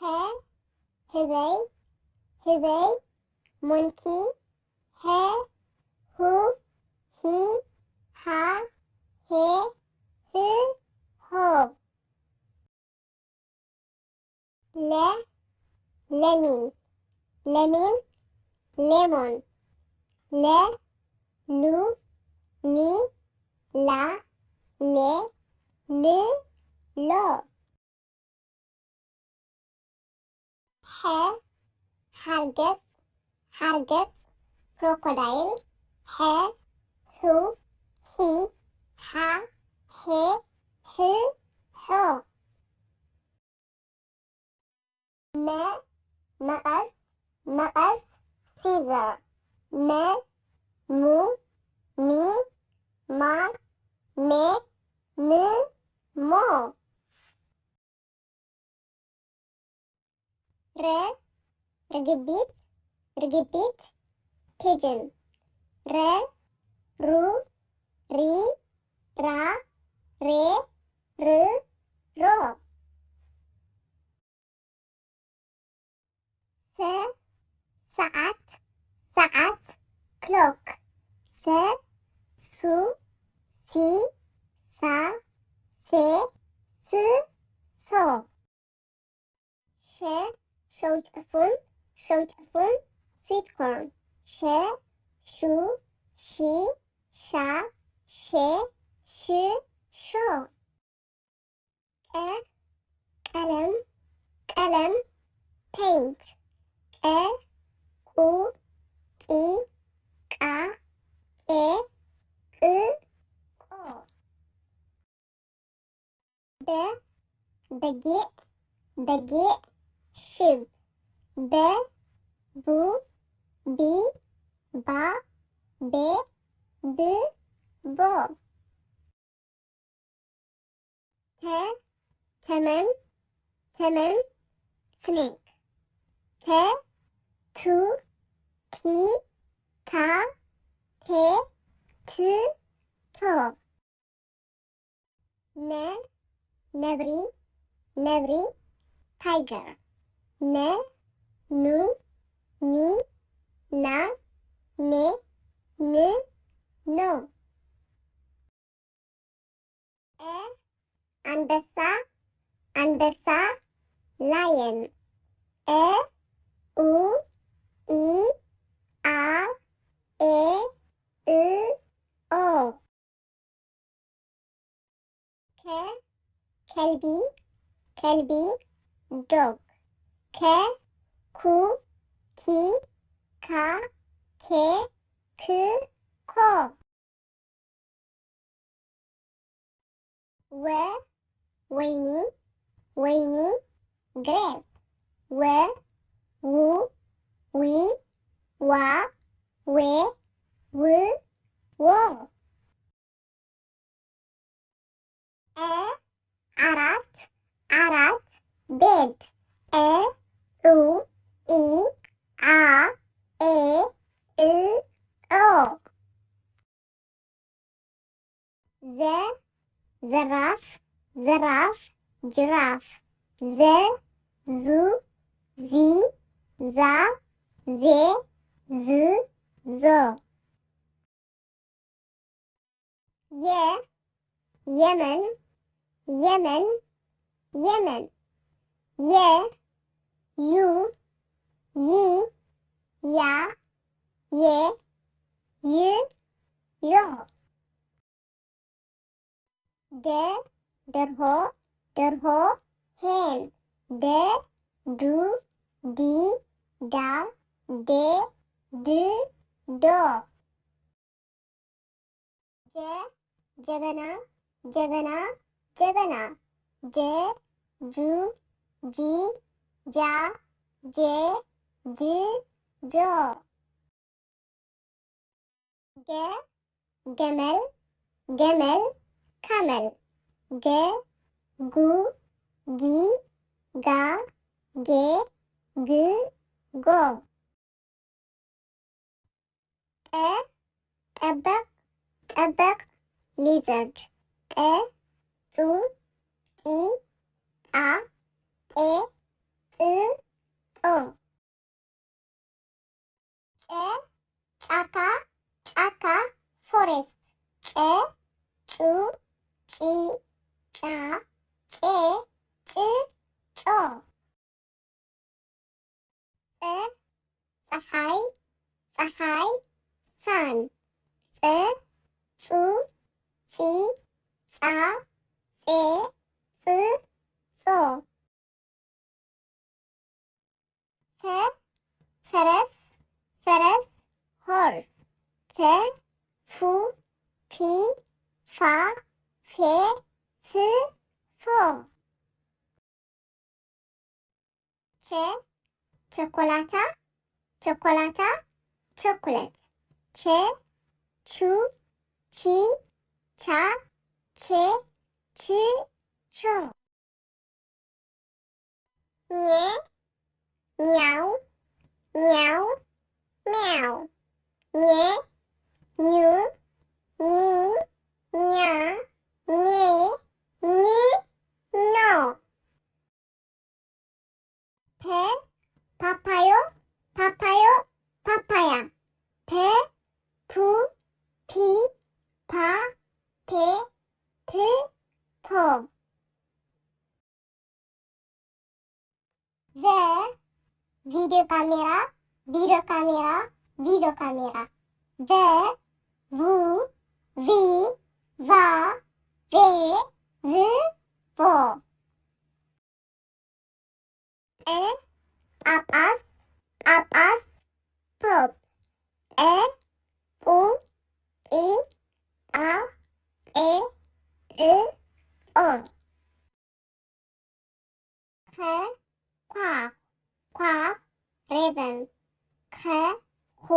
ሀ፣ ህበይ፣ ህበይ፣ ሞንኪ። ሀ፣ ሁ፣ ሂ፣ ሃ፣ ሄ፣ ህ፣ ሆ። ለ፣ ለሚን፣ ለሚን፣ ሌሞን። ለ፣ ሉ፣ ሊ፣ ላ፣ ሌ፣ ል፣ ሎ። ሐ፣ ሓርገጽ፣ ሓርገጽ፣ ክሮኮዳይል። ሐ፣ ሑ፣ ሒ፣ ሓ፣ ሔ፣ ሕ፣ ሖ። መ፣ መቐስ፣ መቐስ፣ ሲዘር። መ፣ ሙ፣ ሚ፣ ማ፣ ሜ፣ ም፣ ሞ። ረ፣ ርግቢት፣ ርግቢት፣ ፒጅን። ረ፣ ሩ፣ ሪ፣ ራ፣ ሬ፣ ር፣ ሮ። ሰ፣ ሰዓት፣ ሰዓት፣ ክሎክ። ሰ፣ ሱ፣ ሲ፣ ሳ፣ ሴ፣ ስ፣ ሶ። ሸ፣ ሸዊት ዕፉን፣ ሸዊት ዕፉን፣ ስዊት ኮርን። ሸ፣ ሹ፣ ሺ፣ ሻ፣ ሼ፣ ሽ፣ ሾ። ቀ፣ ቀለም፣ ቀለም፣ ፔይንት። ቀ፣ ቁ፣ ቂ፣ ቃ፣ ቄ፣ ቅ፣ ቆ። በ፣ በጊዕ፣ በጊዕ፣ ሺፕ። በ፣ ቡ፣ ቢ፣ ባ፣ ቤ፣ ብ፣ ቦ። ተ፣ ተመን፣ ተመን፣ ስኔክ። ተ፣ ቱ፣ ቲ፣ ታ፣ ቴ፣ ት፣ ቶ። ነ፣ ነብሪ፣ ነብሪ፣ ታይገር። ነ፣ ኑ፣ ኒ፣ ና፣ ኔ፣ ን፣ ኖ። ኤ፣ ኣንበሳ፣ ኣንበሳ፣ ላየን። ኤ፣ ኡ፣ ኢ፣ ኣ፣ ኤ፣ እ፣ ኦ። ከ፣ ከልቢ፣ ከልቢ፣ ዶግ። ከ፣ ኩ፣ ኪ፣ ካ፣ ኬ፣ ክ፣ ኮ። ወ፣ ወይኒ፣ ወይኒ፣ ግሬፕ። ወ፣ ዉ፣ ዊ፣ ዋ፣ ዌ፣ ው፣ ዎ። ዐ፣ ዓራት፣ ዓራት፣ ቤድ። ዐ፣ ዑ፣ ኢ፣ ዓ፣ ኤ፣ እ፣ ዖ። ዘ፣ ዘራፍ፣ ዘራፍ፣ ጅራፍ። ዘ፣ ዙ፣ ዚ፣ ዛ፣ ዜ፣ ዝ፣ ዞ። የ፣ የመን፣ የመን፣ የመን። የ፣ ዩ፣ ይ፣ ያ፣ የ፣ ይ፣ ዮ። ደ፣ ደርሆ፣ ደርሆ፣ ሄን። ደ፣ ዱ፣ ዲ፣ ዳ፣ ዴ፣ ድ፣ ዶ። ጀ፣ ጀበና፣ ጀበና፣ ጀበና። ጀ፣ ጁ፣ ጂ፣ ጃ፣ ጄ፣ ጅ፣ ጆ። ገ፣ ገመል፣ ገመል፣ ካመል። ገ፣ ጉ፣ ጊ፣ ጋ፣ ጌ፣ ግ፣ ጎ። ጠ፣ ጠበቕ፣ ጠበቕ፣ ሊዘርድ። ጠ፣ ጡ፣ ጢ፣ ጣ፣ ጤ፣ ጥ፣ ፀሓይ፣ ፀሓይ። ሳን። ፀ፣ ፁ፣ ፂ፣ ፃ፣ ፄ፣ ፅእ፣ ፆ። ፈ፣ ፈረስ፣ ፈረስ፣ ሆርስ። ፈ፣ ፉ፣ ፊ፣ ፋ፣ ፌ፣ ፍ፣ ፎ። ቸ፣ ቸኮላታ፣ ቸኮላታ፣ ቸኮሌት። ቸ፣ ቹ፣ ቺ፣ ቻ፣ ቼ፣ ች፣ ቾ። ኘ፣ ኛው፣ ኛው፣ ሚያው። ኘ፣ ኙ፣ ኚ፣ ኛ፣ ኘ፣ ኝ፣ ኞ። ፐ፣ ፓፓዮ፣ ፓፓዮ፣ ፓፓያ። ፐ፣ ፑ፣ ፒ፣ ፓ፣ ፔ፣ ፕ፣ ፖ። ቨ፣ ቪዲዮ ካሜራ፣ ቪዲዮ ካሜራ፣ ቪዲዮ ካሜራ። ቨ፣ ቩ፣ ቪ፣ ቫ፣ ቬ፣ ቭ፣ ቮ። ጴ፣ ጳጳስ፣ ጳጳስ፣ ፖፕ። ጴ፣ ጳ፣ ጴ፣ ጳ፣ ጴ፣ ጳ፣ ጴ፣ ጳ። ኸ፣ ኳ፣ ኳ፣ ሬቨን። ኸ፣ ኹ፣